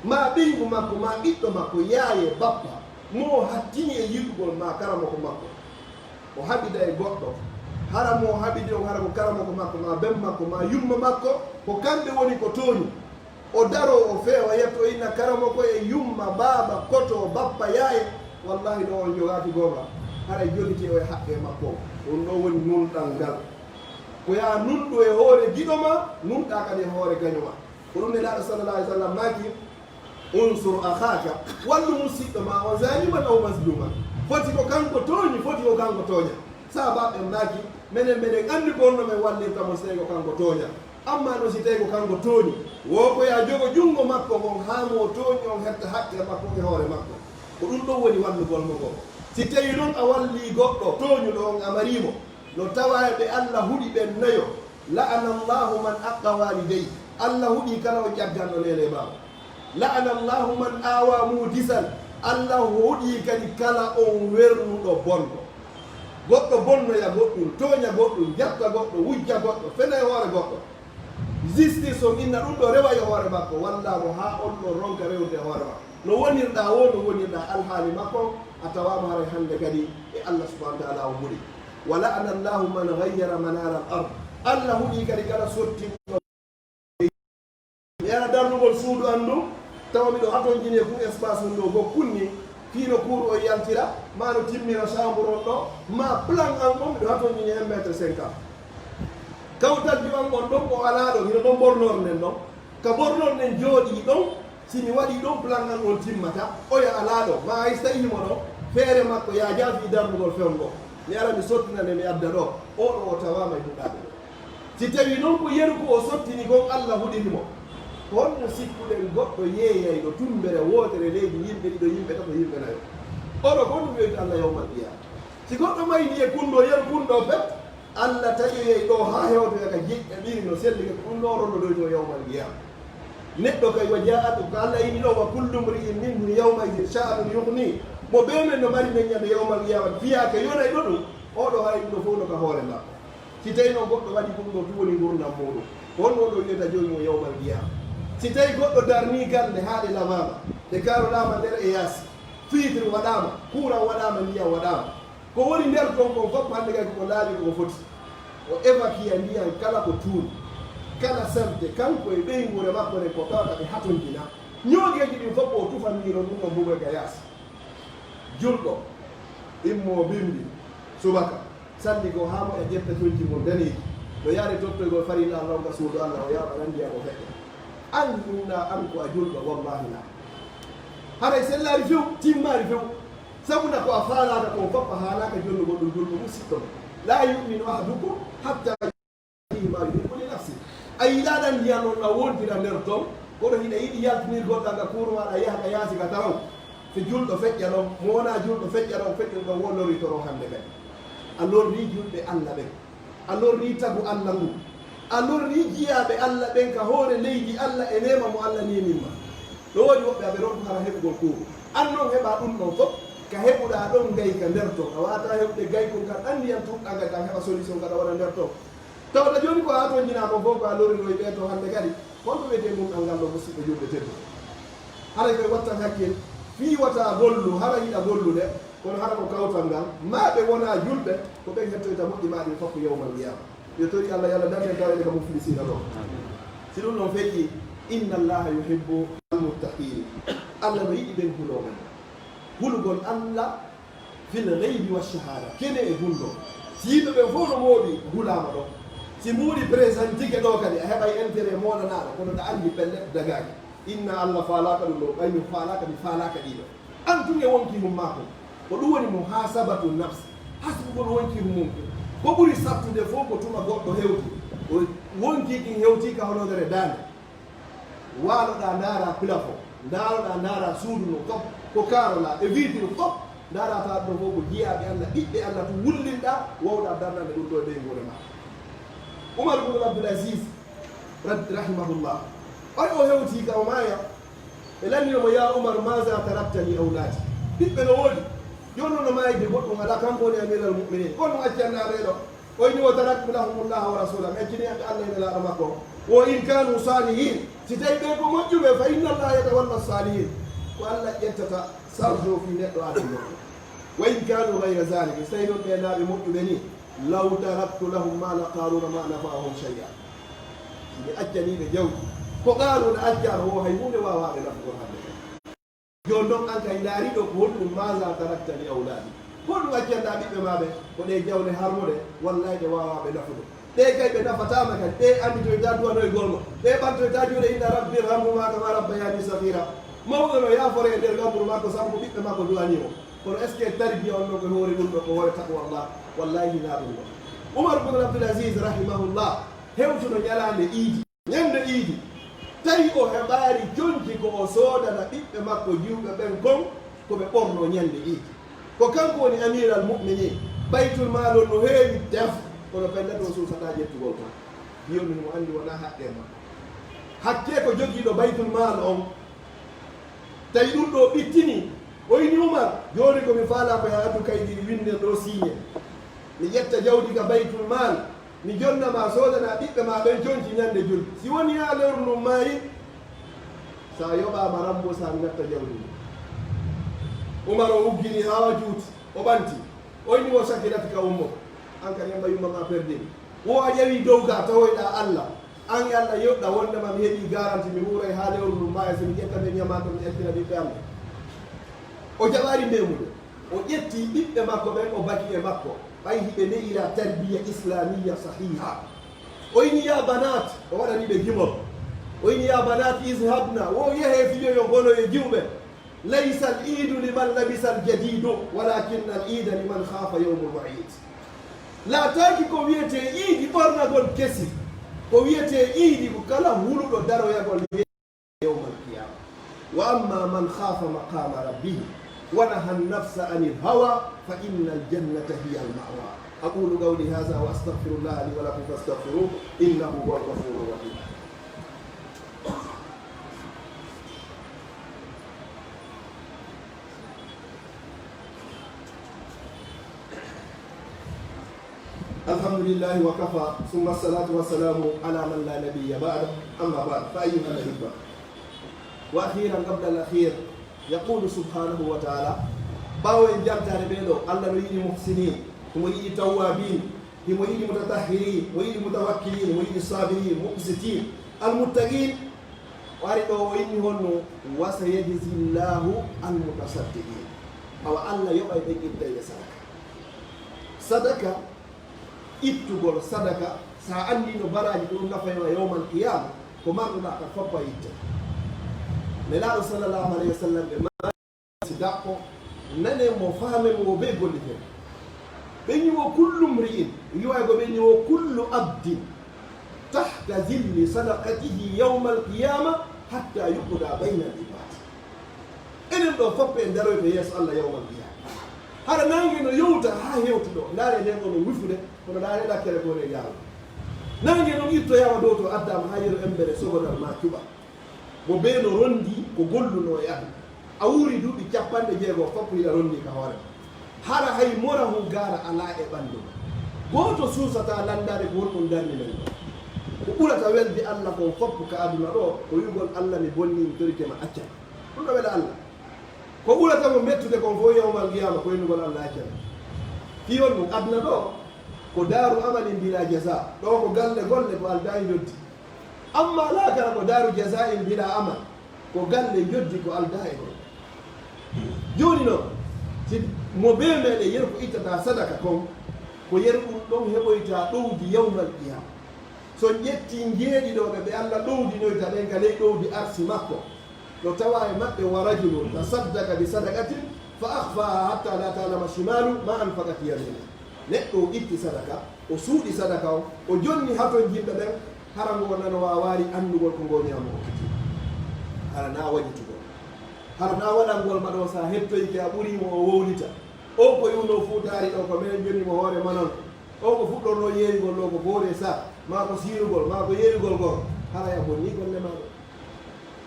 maa ɓeyngu makko, maa ɓiɗɗo makko, yaaye, bappa, mo o hattini e yiɗugol maa karamoko makko, o haɓida e goɗɗo, hara mo o haɓidi on, hara ko karamoko makko, maa ben makko, maa yumma makko, ko kamɓe woni ko tooñi. O daroo, o feewa, yetto, o inna karamoko e yumma, baaba, koto, bappa, yaaye. Wallahi, ɗo on jogaaki goonga. Haray jogitee o e haqqee makko. Ɗum ɗo woni nunɗal ngal. Ko yaa nunɗu e hoore giɗo ma, nunɗaa kadi e hoore gaño ma. Ko ɗum Nelaaɗo sallallahu alaihi wasallam maaki, "Unsur akhaka." Wallu musiɗɗo ma on, zaliman aw mazluman. Foti ko kanko tooñi, foti ko kanko tooña. Sahaabaaɓe maaki, "Menen, meɗen anndi ko honno men wallirta mo si tawii ko kanko tooña. Ammaa noon si tawii ko kanko tooñi, wo ko yaa jogo junngo makko ngon haa mo o tooñi on hetta haqqe makko e hoore makko." Ko ɗum ɗon woni wallugol mo ngon. Si tawii noon a wallii goɗɗo tooñuɗo on, a marii mo, no tawaa e ɓe Allah huɗi ɓen nayo, "La'ana Allahu man aqqa walidayhi." Allah huɗii kala on ƴagganɗo neene e baaba. "La'ana Allahu man awa mudisan." Allah hoɗii kadi kala on wernuɗo bonɗo. Goɗɗo bonnoya goɗɗum, tooña goɗɗum, jatta goɗɗo, wujja goɗɗo, fena e hoore goɗɗo. Justice on inna ɗum ɗo rewa e hoore makko, walla mo haa on ɗo ronka rewde e hoore makko. No wonirɗaa wo, no wonirɗaa alhaali makko, a tawaama haray hannde kadi e Allah subhanahu wa ta'ala o ɓuri. "Wa la'ana Allahu man ghayyara manara al-ard." Allah huɗii kadi kala sottinɗo Mi ara darnugol suudu an ndun, tawa miɗo hatonjini e kun espace mun ɗo, go kunni, fii no kuuru on yaltira, maa no timmira chambre on ɗo, maa plan an on miɗo hatonjini un mètre cinquante. Kawtalji an on ɗon o alaa ɗon, hino ɗon bornor nden ɗon. Ka bornor nden jooɗii ɗon, si mi waɗii ɗon plan an on timmata, oya alaa ɗon, maa hay si tawii himo ɗon, feere makko yaajaa fii darnugol fewngo. Mi ara mi sottina nde mi adda ɗo, oo ɗoo o tawaama e huɗaade ɗon. Si tawii non ko yeru ko o sottini kon Alla huɗiri mo, ko honno sikkuɗen goɗɗo yeeyayɗo tumbere wootere leydi yimɓe ɗiɗo, yimɓe tato, yimɓe nayo? Oɗo ko honɗum yowitta Alla yawmal qiyaama? Si goɗɗo mayni e kun ɗoo yeru kun ɗoo pet, Alla taƴoyay ɗoo haa hewtoya ka jiɗɗe ɗiɗi no selli, ko ɗum ɗoo ronnodoytoo yawmal qiyaama. Neɗɗo kay, wa jaa'at, ko Alla inni ɗoo, wa kullu mri'in minhum yawma idhin sha'nun yughni. Mo bee men no mari men ñande yawmal qiyaama, fiyaake yonayɗo ɗum, oɗo haray ɗum ɗoo fof no ka hoore makko. Si tawii noon goɗɗo waɗi ɗum ɗoo, ɗum woni ngurndan muuɗum, ko honno o ɗo wi'ata jooni mo yawmal qiyaama? Si tawii goɗɗo darnii galle haa ɗe lamaama, ɗe kaaroɗaama nder e yaasi, fiitre waɗaama, kuuran waɗaama, ndiyan waɗaama, ko woni nder ton kon fof hannde kay ko laaɓi ko foti, o évacuer ndiyan kala ko tuuni, kala salte, kanko e ɓeynguure makko nden ko tawata ɓe hatondina. Ñoogeeji ɗin fof o tufa miiro ɗum ɗon bugoy ka yaasi. Julɗo, immoo bimbi, subaka, salli goo haa moƴƴa, ƴetta conci mun daneeji, no yaade tottoygol farilla Alla on ka suudu Alla, o yaaɓa nan ndiyan o feƴƴa. An ɗum na an ko a julɗo? Wallahi na. Haray sellaari few, timmaari few. Sabu na ko a faalaaka kon fof a haalaaka jonnugol ɗum julɗo musiɗɗo. La yu'minu ahadukum hatta yuhibba ma yuhibbu li nafsi. A yiɗaa ɗan ndiyan on na wontira nder ton, Kono hiɗa yiɗi yaltinirgol ɗan ka kuuru maaɗa, yaha ka yaasi ka tawaw. So julɗo feƴƴa ɗon, mo wonaa julɗo feƴƴa ɗon, feƴƴuɗo ɗon wo lorritoro hannde kadi. A lorri julɓe Alla ɓen. A lorri tagu Alla ngun. A lorri jiyaaɓe Alla ɓen ka hoore leydi Alla e neema mo Alla neemin ma. No woodi woɓɓe aɓe ronku hara heɓugol kuuru. An non heɓa ɗun ɗon fof, ka heɓuɗaa ɗon gay ka nder ton. A waawataa heɓude gay kon kan ɗan ndiyan tuuɗɗaa ngal kan heɓa solution kan a wona nder ton. Tawata jooni ko a tonjinaa kon fof ko a lorrinoy ɓee to hannde kadi. Honɗum wiyetee ɗun ɗan ngal ɗoo musiɗɓe julɓe tedduɓe? Haray koye wattan hakkil, fii wata gollu, hara hiɗa gollude, kono hara ko kawtal ngal, maa ɓe wonaa julɓe, ko ɓen hettoyta moƴƴi maa ɗin fof ko yawmal qiyaama. Yo tori Alla, yo Alla dannden tawede ka muflisiina ɗoo. Si ɗun ɗon feƴƴi, inna Allaha yuhibbu al-muttaqin. Alla no yiɗi ɓen hulooɓe mo. Hulugol Alla fil ghaybi wa shahada, kene e gullo. Si yimɓe ɓen fof no moodi, hulaama ɗon. Si mbuuɗi présentike ɗoo kadi, a heɓay intérêt moolanaaɗo, kono ɗa anndi pellet dagaaki. Inna Alla faalaaka ɗun ɗoo, ɓay mi faalaaka, mi faalaaka ɗiɗo. An tun e wonkii mum maa kon. Ko ɗun woni muhasabatu nafs, hasbugol wonkii mum kon. Ko ɓuri sattude fof ko tuma goɗɗo hewti, o wonkii kin hewtii ka honoodere daande. Waaloɗaa ndaaraa plafond, ndaaroɗaa ndaaraa suudu ndun fof, ko kaarolaa e vitre fof, ndaaraa taa ɗun fof ko jiyaaɓe Alla, ɓiɓɓe Alla tun wullinɗaa, wowɗaa darnande ɗun ɗoo e ɓeynguure maa. Umar ibn Abdul Aziz, rad-, rahimahullah, on o hewtii ka o maaya, ɓe lannino mo, "Yaa Umar, maaza tarakta li awlaadi?" Ɓiɓɓe no woodi, jooni on no maayde goɗɗun alaa, kanko woni amiral mu'minin, ko honɗun accanɗaa ɓee ɗoo? O inni, "Wa taraktu lahumullaha wa rasulahu." Mi accini ɓe Alla e Nelaaɗo makko. "Wa in kanu salihin." Si tawi ɓe ko moƴƴuɓe, "fa inna Allaha yatawalla salihin." Ko Alla ƴettata sarjo fii neɗɗo aduna moƴƴo. "Wa in kanu ghayra zalik." Si tawi non ɓe naa ɓe moƴƴuɓe ni, "law taraktu lahum mala Qaruna ma nafa'ahum shay'a." Si mi accanii ɓe jawdi, ko Qaruna accaano wo hay huunde waawaa ɓe nafugol hannde kadi. Jooni non, an kay ndaari ɗoo ko honɗun, maaza tarakta li awlaadi? Ko honɗun accanɗaa ɓiɓɓe maa ɓen? Ko ɗee jawle harmuɗe, wallahi ɗe waawaa ɓe nafude. Ɗee kay ɓe nafataama kadi, ɗee annditoytaa duwanoygol mo. Ɗee ɓantoytaa juuɗe inna rabbi irhamhuma kama rabbayani saghira. Mawɗo no yaaforee e nder gaburu makko sabu ko ɓiɓɓe makko duwanii mo. Kono est-ce que tarbiya on ɗoo ko hoore ɗun ɗoo, ko hoore taqwa Allah? Wallahi hinaa ɗun ɗoo. Umar ibn Abdul Aziz rahimahullah hewtuno ɲalaande iidi. Ɲande iidi, tawi o heɓaali conci ko o soodana ɓiɓɓe makko jiwɓe ɓen kon ko ɓe ɓornoo ɲande iidi. Ko kanko woni amiral mu'minin. Baytul maal on no heewi def, kono pellet o suusataa ƴettugol kon. Jooni himo anndi wonaa haqqee makko. Hakkee ko jogiiɗo baytul maal on. Tawi ɗun ɗoo ɓittinii, o inni Umar, "Jooni ko mi faalaa ko yo a addu kaydi winnde ɗoo siiɲe. Mi ƴetta jawdi ka baytul maal. Mi jonna ma, soodana ɓiɓɓe maa ɓen conci ɲande julde. Si wonii haa lewru ndun maayi, si a yoɓaama rambuusa, mi natta jawdi ndin." Umar o uggini haa juuti, o ɓanti. O inni, "Wa sakilatka ummuk. An kadi heɓa yumma maa perdini. Wo a ƴawi dow ka tawoyɗaa Alla. An e Alla yewtuɗaa wondema mi heɓii garanti, mi wuuray haa lewru ndun maaya, si mi ƴetta nden ɲama ton mi accina ɓiɓɓe am ɓen." O jaɓaali meemude. O ƴetti ɓiɓɓe makko ɓen, o baki e makko. Ɓay hiɓe ne'ira tarbiya islamiyya sahiha. O inni, "Ya banat," o waɗani ɓe gimol. O inni, "Ya banat, izhabna, wo yehee fijoyon gonoye jiwɓe. Laysa al iidu liman labisa al jadidu, walakinna al iida liman khaafa yawmal wa'iid." Laataaki ko wiyetee iidi ɓornagol kesi. Ko wiyetee iidi ko kala huluɗo daroyagol yawmal qiyaama. "Wa amma man khaafa maqaama rabbihi wa naha an-nafsa anil hawa fa innal jannata hiya al-ma'wa." Aqulu qawli haadha wa astaghfirullaha li wa lakum fastaghfiruhu innahu huwal ghafuurur rahiim. الحمد لله وكفى، ثم الصلاة والسلام على من لا نبي بعده، أما بعد، فأيها الأحبة، وأخيرا قبل الأخير، يقول سبحانه وتعالى، ɓaawo en jaltaare ɓee ɗoo, Alla no yiɗi muhsinin, himo yiɗi tawwabin, himo yiɗi mutatahhirin, himo yiɗi mutawakkilin, himo yiɗi sabirin, muqsitin, almuttaqin. O ari ɗoo, o inni honno, "Wa sayajzi Llahu al-mutasaddiqin." Awa Alla yoɓay ɓen ittayɓe sadaka. Sadaka, ittugol sadaka, sa anndi no baraaji ɗun nafay ma yawmal qiyaama, ko marɗuɗaa ka foppa itte. Nelaaɗo sallallahu alayhi wa sallam ɓe si daɓɓo, nanen mo, faamen mo, wo bee golliten. Ɓe ñiwo kullu mri'in, riwaaya go ɓe ñiwo kullu abdin tahta zilli sadaqatihi yawmal qiyama, حتى يقضى بين العباد. Enen ɗo fof en daroyto yeeso Allah yawmal qiyaama. Hara naange no yowta haa hewta ɗo. Ndaare nden ɗo no wifude, kono ndaare ɗakkere ko ne yaawde. Naange no ittoyaama dow to addaama haa yeru embere sogodal ma cuɓa. Mo bee no rondi ko golluno e aduna. A wuuri duuɓi capanɗe jeego fof hiɗa rondi ka hoore ma. Hara hay morahu gaara alaa e ɓanndu ma. Gooto suusataa lanndaade ko honɗum darni men ɗo. Ko ɓurata welde Allah kon fof ka aduna ɗo, ko wi'ugol Allah mi bonni mi torike ma accan. Ɗum ɗo wela Allah. Ko ɓurata mo mettude kon fof yawmal qiyaama ko innugol Allah accan. Fii honɗum aduna ɗo, ko daaru amalin bila jaza. Ɗo ko galle golle ko aldaa e njoddi. Amma laakara ko daaru jaza'in bila amal, ko galle njoddi ko aldaa e golle. Jooni noon, si mo bee meɗen yeru ko ittata sadaka kon, ko yeru ɗum ɗon heɓoyta ɗowdi yawmal qiyaama. So on ƴetti njeeɗiɗo ɓe, ɓe Allah ɗowdinoyta ɓen ka ley ɗowdi arsi makko, no tawa e maɓɓe wa rajulun tasaddaqa bi sadaqatin fa akhfaha hatta la ta'lama shimalu ma anfaqat yaminu. Neɗɗo o itti sadaka, o suuɗi sadaka on, o jonni haton yimɓe ɓen, hara ngo nano waawaali anndugol ko ngo ñaamo okkiti. Hara na wañitugol. Hara na waɗangol ma ɗo sa hettoyke a ɓurii mo o wowlita. O ko iwno fuutaari ɗo ko menen jonni mo hoore manan. O ko fuɗɗorno yeeyugol ɗo ko goore sa, maa ko siirugol, maa ko yeeyugol gor. Hara ya bonni golle ma ɗo.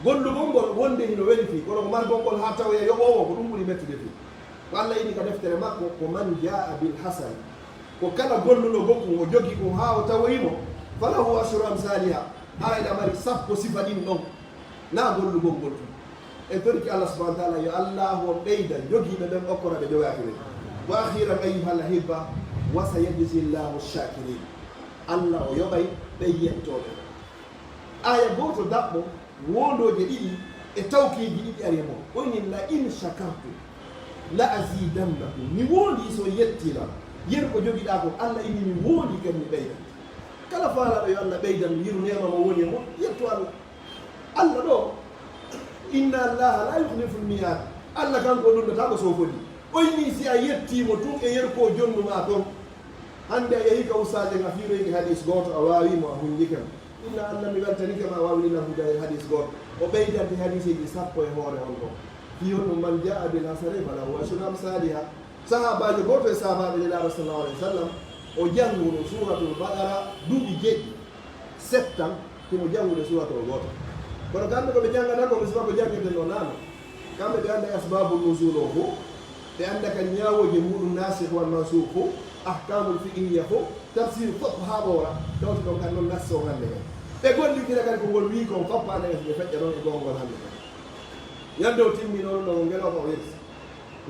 Gollugol ngol wonde hino weli fii, kono ko margol ngol haa tawoya yoɓoowo, ko ɗum ɓuri mettude fii. Ko Allah inni ka deftere makko, ko man jaa bil hasana. Ko kala golluɗo goɗɗum, o jogi ɗum haa o tawoyi mo, falahu ashru amsaliha, hara ina mari sappo sifa ɗin ɗon. Na gollugol ngol tun. En toriki Allah subhanahu wa ta'ala, yo Allah on ɓeyda jogiiɓe ɓen, okkora ɓe jogaaki ɓen. Wa akhiran ayyuhal ahibba, wa sayajzi Allahu shakirin. Allah o yoɓay ɓe yettooɓe. Aya gooto daɓɓo wondooje ɗiɗi e tawkiiji ɗiɗi ari e mon. O inni, "La in shakartum la azidannakum." Mi woondii so yettii lan. Yeru ko jogiɗaa kon, Allah inni mi woondii kadi mi ɓeydan. Kala faalaaɗo yo Allah ɓeydan, yiru neema mo woni e mon, yettu Allah. Allah ɗo, "Inna Allaha la yukhliful mi'ad." Allah kanko o lunndataa ko soofodii. O inni si a yettii mo tun e yeru ko jonnumaa ton. Hannde a yehi ka ustaaje nga fiiroyke hadis gooto, a waawi mo, a hunjike mo. Inna Allah mi weltanike ma, a waawni lan huuda e hadis gooto. O ɓeydante hadiseeji sappo e hoore on ɗo. Fii honɗum? Man jaa bil hasanati falahu ashru amsaliha. Sahaabaajo gooto e sahaabaaɓe Nelaaɗo sallallahu alayhi wa sallam, o jannguno Suuratul Baqara duuɓi jeɗɗi, sept ans, himo janngude suura to gooto. Kono kamɓe ko ɓe janngata ko, mi suka ko janngirde no naano. Kamɓe ɓe annda asbaabu nuzul o fof, ɓe annda kan ñaawooje muɗum, nasikh wal mansukh fof, ahkamul fiqhiyya fof, tafsir fof haa ɓoora, tawti ɗon kan noon nasso hannde kan. Ɓe gollitira kadi ko ngol wii kon fof, paande ɓe feƴƴa ɗon e goongol hannde kan. Ñande o timmi noon ɗo, ngelooba o yettii.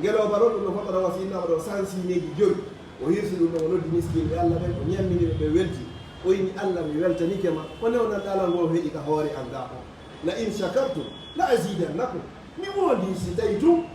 Ngelooba ɗon, ɗum no fotata wasiinnaama ɗo sansiineeji joyi. O hirsi ɗum ɗon, o noddi miskinɓe Allah ɓen, o ñammini ɓe, ɓe welti. O inni, "Allah, mi weltanike ma, ko newnanɗaa lan ngoo heɗi ka hoore an gaa on. La in shakartum, la azidannakum. Mi woondii si tawi tun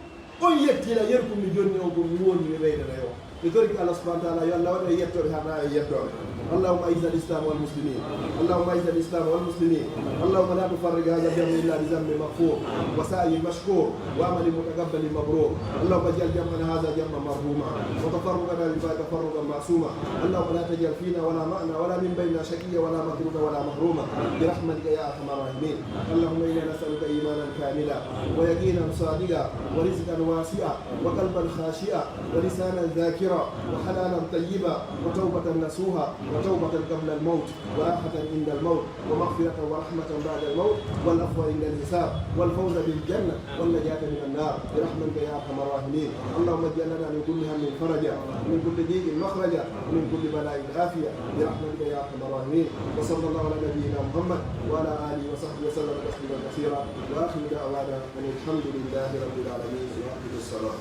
on yettii lan yeru kun mi jonni on kun, mi woondii mi ɓeydana on." Mi torike Allah subhanahu wa ta'ala, yo Allah waɗu en yettooɓe, haɗa en yettooɓe. اللهم أعز الإسلام والمسلمين. اللهم أعز الإسلام والمسلمين. اللهم لا تفرق هذا الجمع إلا بذنب مغفور وسعي مشكور وعمل متقبل مبرور. اللهم اجعل جمعنا هذا جمعا مرحوما وتفرقنا من بعده تفرقا معصوما. اللهم لا تجعل فينا ولا معنا ولا من بيننا شقيا ولا مطرودا ولا محروما برحمتك يا أرحم الراحمين. اللهم إنا نسألك إيمانا كاملا ويقينا صادقا ورزقا واسعا وقلبا خاشعا ولسانا ذاكرا وحلالا طيبا وتوبة نصوحا وتوبة قبل الموت وراحة عند الموت ومغفرة ورحمة بعد الموت والعفو عند الحساب والفوز بالجنة والنجاة من النار برحمتك يا أرحم الراحمين. اللهم اجعل لنا من كل هم فرجا ومن كل ضيق مخرجا ومن كل بلاء عافية برحمتك يا أرحم الراحمين. وصلى الله على نبينا محمد وعلى آله وصحبه وسلم تسليما كثيرا. وآخر دعوانا أن الحمد لله رب العالمين. وأقم الصلاة.